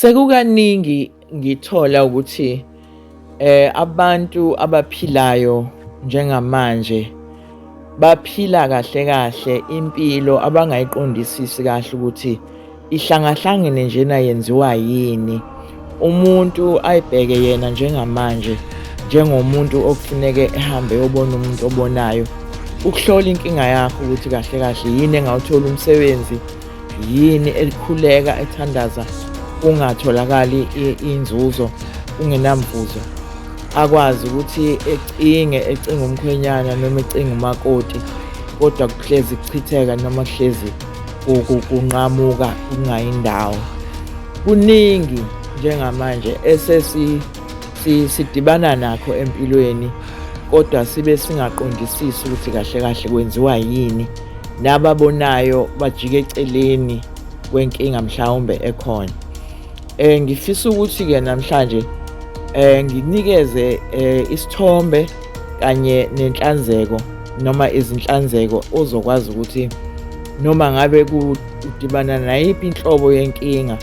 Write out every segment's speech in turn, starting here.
Sekukaningi ngithola ukuthi abantu abaphilayo njengamanje baphila kahle kahle impilo abangayiqondisisi kahle ukuthi ihlangahlangene njena yenziwa yini. Umuntu ayibheke yena njengamanje njengomuntu okufuneke ehambe eyobona umuntu obonayo ukuhlola inkinga yakho ukuthi kahle kahle yini engawuthola umsebenzi, yini elikhuleka ethandaza kungatholakali inzuzo, kungenamvuzo, akwazi ukuthi ecinge ecinga umkhwenyana noma ecinga umakoti kodwa kuhlezi kuchitheka noma kuhlezi kunqamuka kungayi ndawo. Kuningi njengamanje esesi sidibana nakho empilweni kodwa sibe singaqondisisi ukuthi kahle kahle kwenziwa yini, nababonayo bajike eceleni kwenkinga mhlawumbe ekhona. Ngifisa ukuthi ke namhlanje ngikunikeze isithombe kanye nenhlanzeko noma izinhlanzeko ozokwazi ukuthi noma ngabe kudibana nayiphi inhlobo yenkinga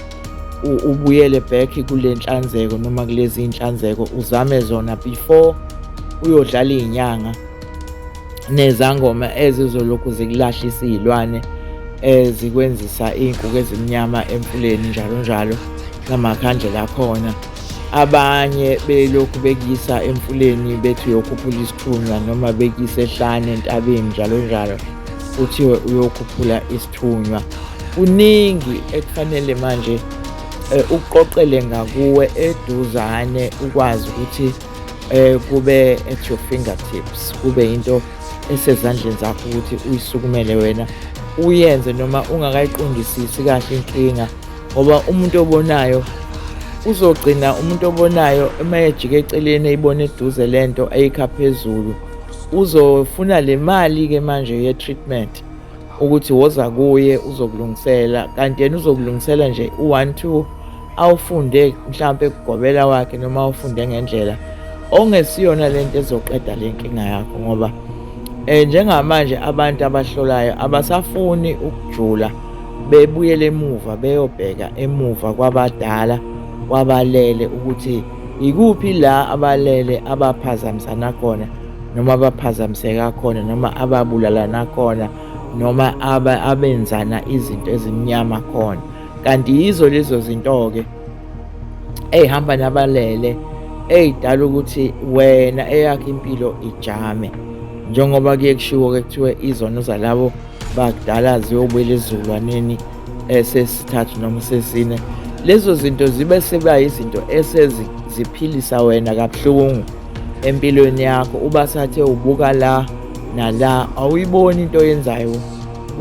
ubuyele back kule nhlanzeko noma kulezi inhlanzeko uzame zona before uyodlala izinyanga nezangoma ezizolokhu zikulahlisa iy'lwane ezikwenzisa iy'nkuku ezimnyama emfuleni njalo njalo namakhandlela akhona. Abanye belokhu bekuyisa emfuleni bethi uyokhuphula isithunywa noma bekuyisa ehlane entabeni njalo njalo kuthiwe uyokhuphula isithunywa. Kuningi ekufanele manje ukuqoqele ngakuwe eduzane ukwazi ukuthi kube at your fingertips, kube into esezandleni zakho ukuthi uyisukumele wena uyenze noma ungakayiqondisisi kahle inkinga, ngoba umuntu obonayo uzogcina, umuntu obonayo uma ejike eceleni eyibona eduze lento ayikha phezulu uzofuna le mali ke manje ye-treatment ukuthi woza kuye uzokulungisela, kanti yena uzokulungisela nje u-1 2 awufunde mhlampe kugobela wakhe noma awufunde ngendlela ongesiyona lento ezoqeda le nkinga yakho, ngoba njengamanje abantu abahlolayo abasafuni ukujula bebuyele emuva beyobheka emuva kwabadala kwabalele ukuthi ikuphi la abalele abaphazamisana khona noma abaphazamiseka khona noma ababulalana khona noma abenzana izinto ezimnyama khona. Kanti yizo lezo zinto-ke ey'hamba nabalele ey'dala ukuthi wena eyakho impilo ijame, njengoba kuye kushiwo-ke kuthiwe izono zalabo bakudala ziyobuyela esizukulwaneni sesithathu noma sesine. Lezo zinto zibe seba izinto eseziphilisa wena kabuhlungu empilweni yakho, uba sathe ubuka la nala awuyiboni into oyenzayo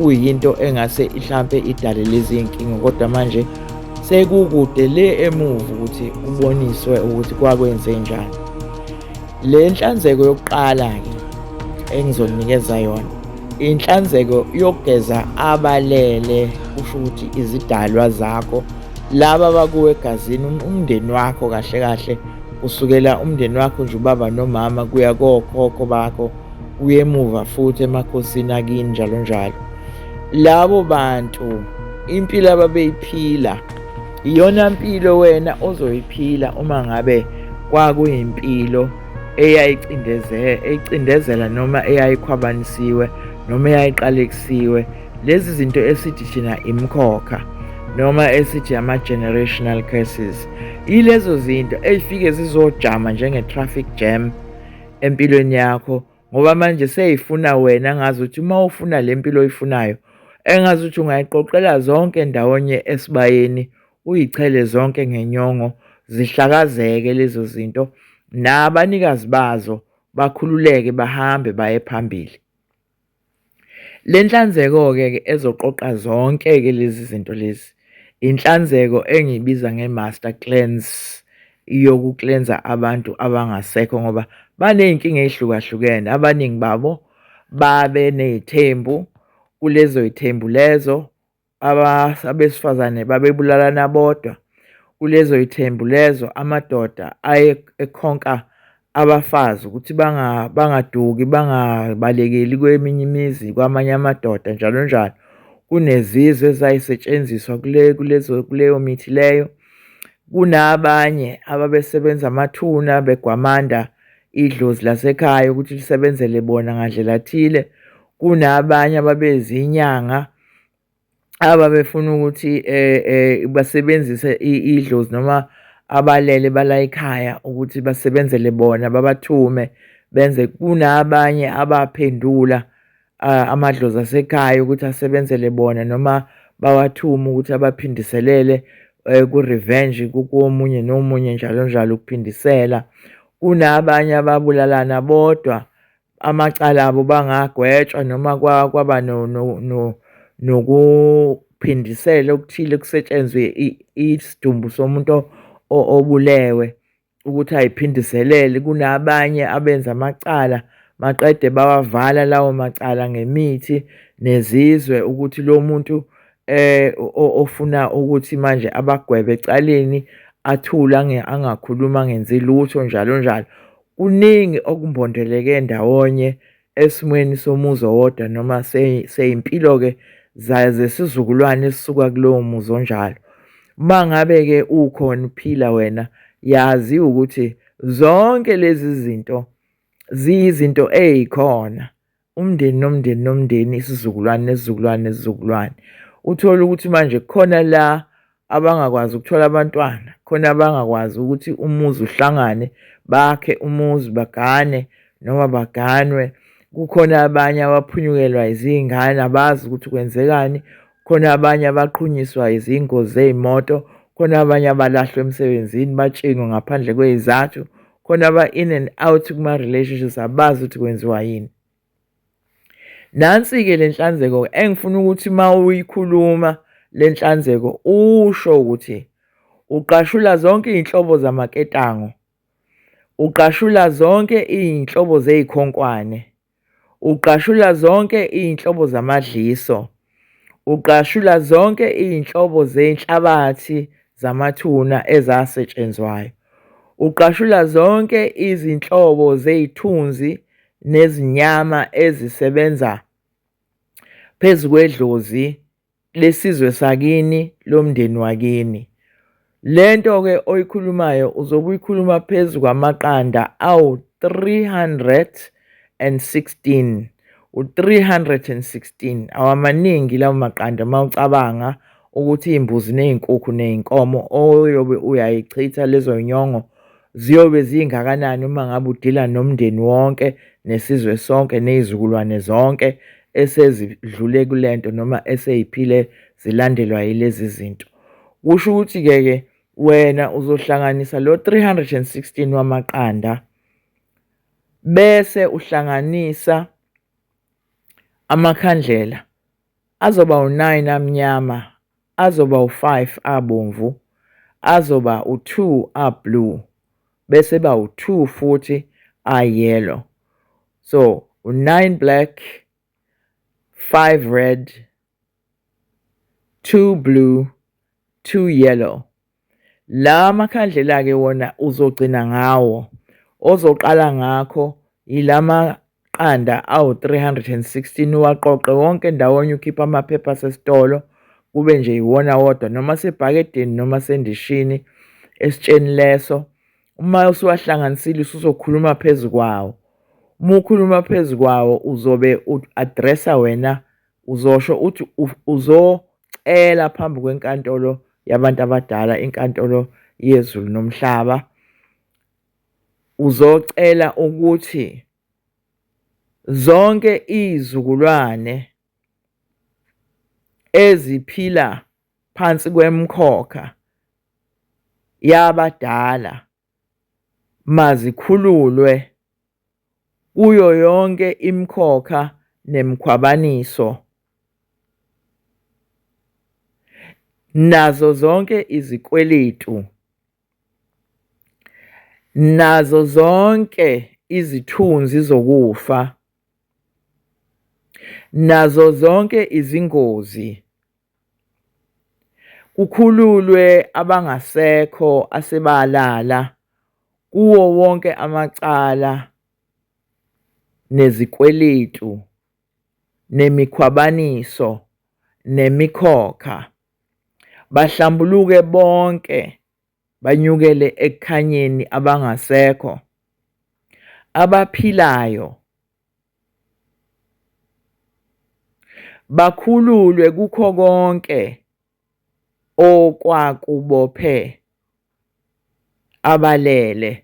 kuyinto engase ihlampe idale lezi iy'nkinga, kodwa manje sekukude le emuva ukuthi uboniswe ukuthi kwakwenze njani. Le nhlanzeko yokuqala-ke engizonikeza yona inhlanzeko yokugeza abalele, kusho ukuthi izidalwa zakho laba abakuwe egazini, umndeni wakho kahle kahle, kusukela umndeni wakho nje ubaba nomama kuya kokhokho bakho kuye emuva futhi emakhosini akini njalo njalo. Labo bantu impilo ababeyiphila iyona mpilo wena ozoyiphila uma ngabe kwakuyimpilo eyayicindezela noma eyayikhwabanisiwe noma eyayiqalekisiwe. Lezi zinto esithi thina imikhokha noma esithi ama-generational curses, yilezo zinto ey'fike zizojama njenge-traffic jam empilweni yakho, ngoba manje seyifuna wena ngazuthi uma ufuna le mpilo oyifunayo engazuthi ungayiqoqela zonke ndawonye esibayeni uyichele zonke ngenyongo zihlakazeke lezo zinto nabanikazi bazo bakhululeke bahambe baye phambili. Le nhlanzeko-ke ezoqoqa zonke-ke lezi zinto lezi, inhlanzeko engiyibiza nge-master cleanse yokuklenza abantu abangasekho ngoba baney'nkinga ey'hlukahlukene. Abaningi babo babe ney'thembu, kulezo y'thembu lezo abesifazane babebulalana bodwa. Kulezo y'thembu lezo amadoda aye ekhonka abafazi ukuthi bangaduki, bangabalekeli kweminye imizi, kwamanye amadoda njalo njalo. Kunezizwe ezayisetshenziswa kuleyo mithi leyo. Kunabanye ababesebenza amathuna begwamanda idlozi lasekhaya ukuthi lisebenzele bona ngandlela thile. Kunabanye ababezinyanga ababefuna ukuthi basebenzise idlozi noma abalele balayikhaya ukuthi basebenzele bona babathume benze. Kunabanye abaphendula amadlozi asekhaya ukuthi asebenzele bona noma bawathume ukuthi abaphindiselele ku-revenge komunye nomunye njalo njalo ukuphindisela. Kunabanye ababulalana bodwa amacala abo bangagwetshwa noma kwaba nokuphindisela okuthile kusetshenzwe isidumbu somuntu obulewe ukuthi ay'phindiselele. Kunabanye abenza amacala maqede bawavala lawo macala ngemithi nezizwe ukuthi lo muntu ofuna ukuthi manje abagwebe ecaleni athule angakhulumi angenzi lutho njalo njalo. Kuningi okumbondeleke ndawonye esimweni somuzi owodwa noma sey'mpilo-ke zesizukulwane esisuka kulowo muzi onjalo. Uma ngabe-ke ukhona uphila wena, yazi ukuthi zonke lezi zinto ziyizinto ey'khona, umndeni nomndeni nomndeni, isizukulwane nesizukulwane nesizukulwane. Uthole ukuthi manje kukhona la abangakwazi ukuthola abantwana, khona abangakwazi ukuthi umuzi uhlangane, bakhe umuzi bagane noma baganwe. Kukhona abanye abaphunyukelwa izingane abazi ukuthi kwenzekani, khona abanye abaqhunyiswa izingozi zey'moto, khona abanye abalahlwa emsebenzini batshingwe ngaphandle kwey'zathu, khona aba-in and out kuma-relationships abazi ukuthi kwenziwa yini. Nansi-ke le nhlanzeko engifuna ukuthi uma uyikhuluma le nhlanzeko usho ukuthi uqashula zonke iy'nhlobo zamaketango, uqashula zonke iy'nhlobo zey'khonkwane, ugqashula zonke iy'nhlobo zamadliso, ugqashula zonke iy'nhlobo zenhlabathi zamathuna ezasetshenzwayo, ugqashula zonke izinhlobo zey'thunzi nezinyama ezisebenza phezu kwedlozi lesizwe sakini, lomndeni wakini. Le nto-ke oyikhulumayo uzobe uyikhuluma phezu kwamaqanda awu-316, u-316, awamaningi lawo maqanda uma ucabanga ukuthi iy'mbuzi ney'nkukhu ney'nkomo oyobe uyayichitha lezo nyongo ziyobe zingakanani uma ngabe udila nomndeni wonke nesizwe sonke ney'zukulwane zonke esezidlule kulento noma esey'phile zilandelwa yilezi zinto. Kusho ukuthi-ke ke wena uzohlanganisa lo 316 wamaqanda bese uhlanganisa amakhandlela azoba u-9 amnyama, azoba u-5 abomvu, azoba u-2 a-blue, bese ba u-2 futhi a-yellow. So u-9 black, 5 red, 2 blue, 2 yellow. La makhandlela-ke wona uzogcina ngawo. Ozoqala ngakho yilama qanda awu-316 uwaqoqe wonke ndawonye ukhiphe amaphepha asesitolo kube nje iwona wodwa noma sebhakedeni noma sendishini esitsheni leso. Uma usuwahlanganisile usuzokhuluma phezu kwawo. Uma ukhuluma phezu kwawo uzobe u-address-a wena, uzosho uthi uzocela phambi kwenkantolo yabantu abadala, inkantolo yezulu nomhlaba. Uzocela ukuthi zonke iy'zukulwane eziphila phansi kwemkhokha yabadala mazikhululwe kuyo yonke imikhokha nemikhwabaniso nazo zonke izikweletu, nazo zonke izithunzi zokufa, nazo zonke izingozi, kukhululwe abangasekho asebalala kuwo wonke amacala nezikweletu nemikhwabaniso nemikhokha, bahlambuluke bonke. banyukele ekukhanyeni abangasekho, abaphilayo bakhululwe kukho konke okwakubophe abalele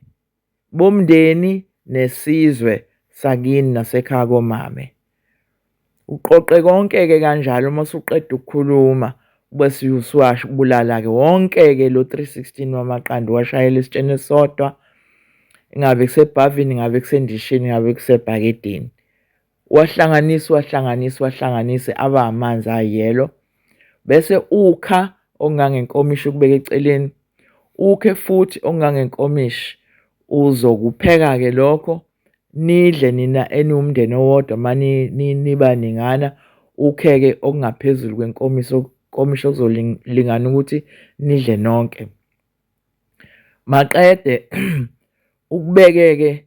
bomndeni nesizwe sakini nasekhaya komame. Uqoqe konke-ke kanjalo uma usuqeda ukukhuluma bese usuwabulala-ke wonke-ke lo 316 wamaqanda uwashayele esitsheni esisodwa, ingabe kusebhavini, ngabe kusendishini, ngabe kusebhakedeni. Uwahlanganise, uwahlanganise, uwahlanganise aba amanzi ayelo, bese ukha okungangenkomishi ukubeka eceleni, ukhe futhi okungangenkomishi uzokupheka-ke lokho, nidle nina eniwumndeni owodwa uma nibaningana, ukhe-ke okungaphezulu kwenkomishi okuzolingana ukuthi nidle nonke. Maqede ukubeke-ke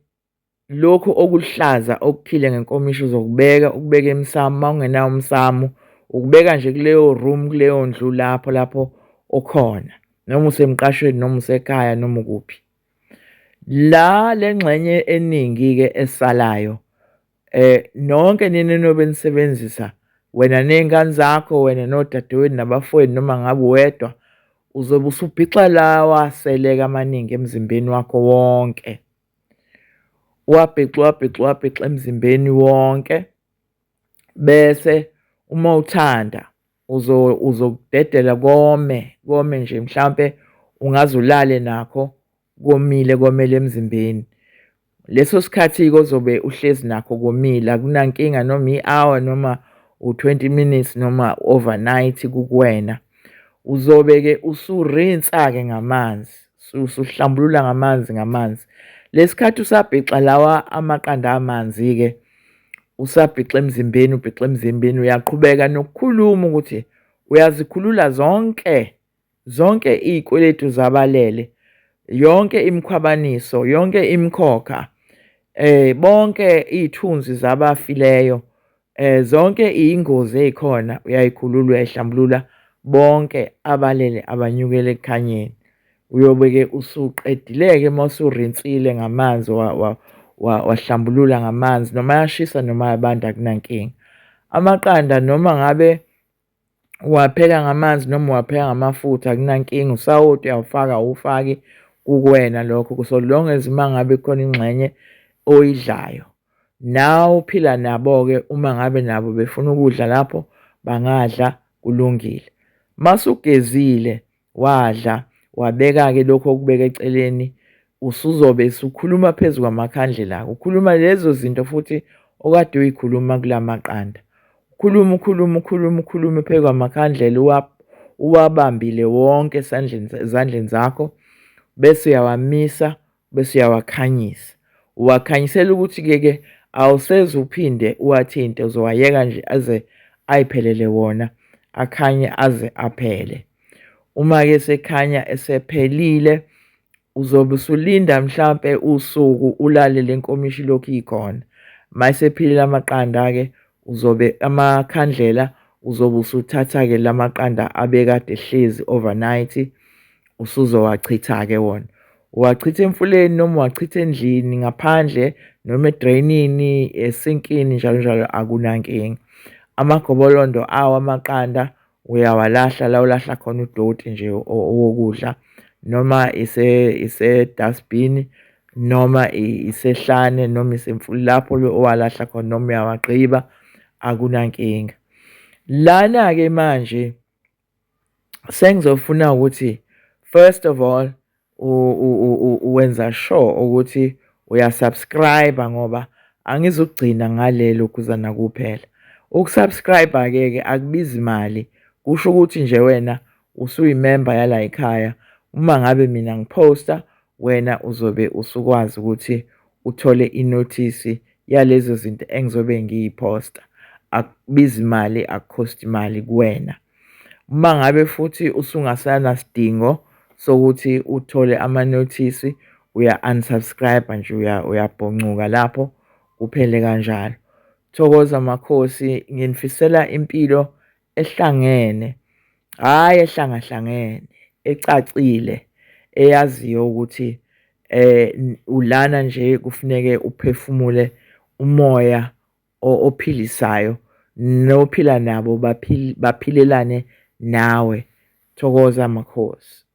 lokhu okuluhlaza okukhile ngenkomishi uzokubeka, ukubeke emsamo, uma ungenawo umsamo ukubeka nje kuleyo room, kuleyo ndlu lapho lapho okhona, noma usemqashweni noma usekhaya noma ukuphi. La le ngxenye eningi-ke esalayo nonke nina enobe nisebenzisa, wena ney'ngane zakho, wena nodadewenu nabafowenu noma ngabe uwedwa, uzobe usubhixa lawa aseleka amaningi emzimbeni wakho wonke. Uwabhixe, uwabhixe, uwabhixe emzimbeni wonke, bese uma uthanda uzokudedela kome, kome nje mhlampe ungaze ulale nakho komile, komele emzimbeni. Leso sikhathi-ke ozobe uhlezi nakho komile akunankinga noma i-hour noma u-20 minutes noma overnight kukuwena. Uzobe-ke usurinsa-ke ngamanzi, usuhlambulula ngamanzi ngamanzi. Lesikhathi usabhixa lawa amaqanda amanzi-ke, usabhixa emzimbeni, ubhixa emzimbeni, uyaqhubeka nokukhuluma ukuthi uyazikhulula zonke, zonke iy'kweletu zabalele, yonke imikhwabaniso, yonke imikhokha, bonke iy'thunzi zabafileyo, zonke iy'ngozi ey'khona uyayikhulula, uyayihlambulula, bonke abalele abanyukele ekukhanyeni. Uyobe-ke usuqedile-ke uma usurinsile ngamanzi, wahlambulula ngamanzi, noma ayashisa noma ayabanda akunankinga. Amaqanda noma ngabe uwapheka ngamanzi noma uwapheka ngamafutha akunankinga, usawoti uyawufaka awuwufaki, kukuwena lokho, so long as uma ngabe kukhona ingxenye oyidlayo. Nawe uphila nabo-ke uma ngabe nabo befuna ukudla lapho bangadla, kulungile. Masugezile wadla wabeka-ke lokho okubeka eceleni, usuzobe usukhuluma phezu kwamakhandlela, ukhuluma lezo zinto futhi okade uyikhuluma kula maqanda. Ukhuluma, ukhuluma, ukhuluma, ukhuluma phezu kwamakhandlela, uwabambile wonke ezandleni zakho, bese uyawamisa, bese uyawakhanyisa. Uwakhanyisela ukuthi-ke ke awuseze uphinde uwathinte, uzowayeka nje aze ayiphelele wona, akhanye aze aphele. Uma-ke esekhanya esephelile, uzobe usulinda mhlampe usuku ulale le nkomishi ilokhu ikhona. Uma esephelile amaqanda-ke, uzobe amakhandlela uzobe usuthatha-ke lamaqanda abekade ehlezi overnight, usuzowachitha-ke wona. Uwachitha emfuleni noma uwachitha endlini ngaphandle noma edrainini, esinkini njalo njalo akunankinga. Amagobolondo awo amaqanda uyawalahla la ulahla khona udoti nje owokudla, noma ise-dustbin noma isehlane noma isemfuleni lapho owalahla khona noma uyawagqiba akunankinga. Lana-ke manje sengizofuna ukuthi first of all uwenza sure ukuthi uyasubscribe ngoba angizukugcina ngalelo kuzana kuphela. Ukusubscribe-ke ke akubizi mali, kusho ukuthi nje wena usuyimember yala ekhaya. Uma ngabe mina ngiphosta, wena uzobe usukwazi ukuthi uthole inothisi yalezo zinto engizobe ngiyiphosta. Akubizi mali, akukhosti mali kuwena. Uma ngabe futhi usungasanasidingo sokuthi uthole amanothisi, uya-unsubscribe nje, uyabhoncuka lapho kuphele kanjalo. Thokoza makhosi, nginifisela impilo ehlangene, hhayi ehlangahlangene, ecacile, eyaziyo ukuthi ulana nje kufuneke uphefumule umoya ophilisayo nophila nabo baphilelane nawe. Thokoza makhosi.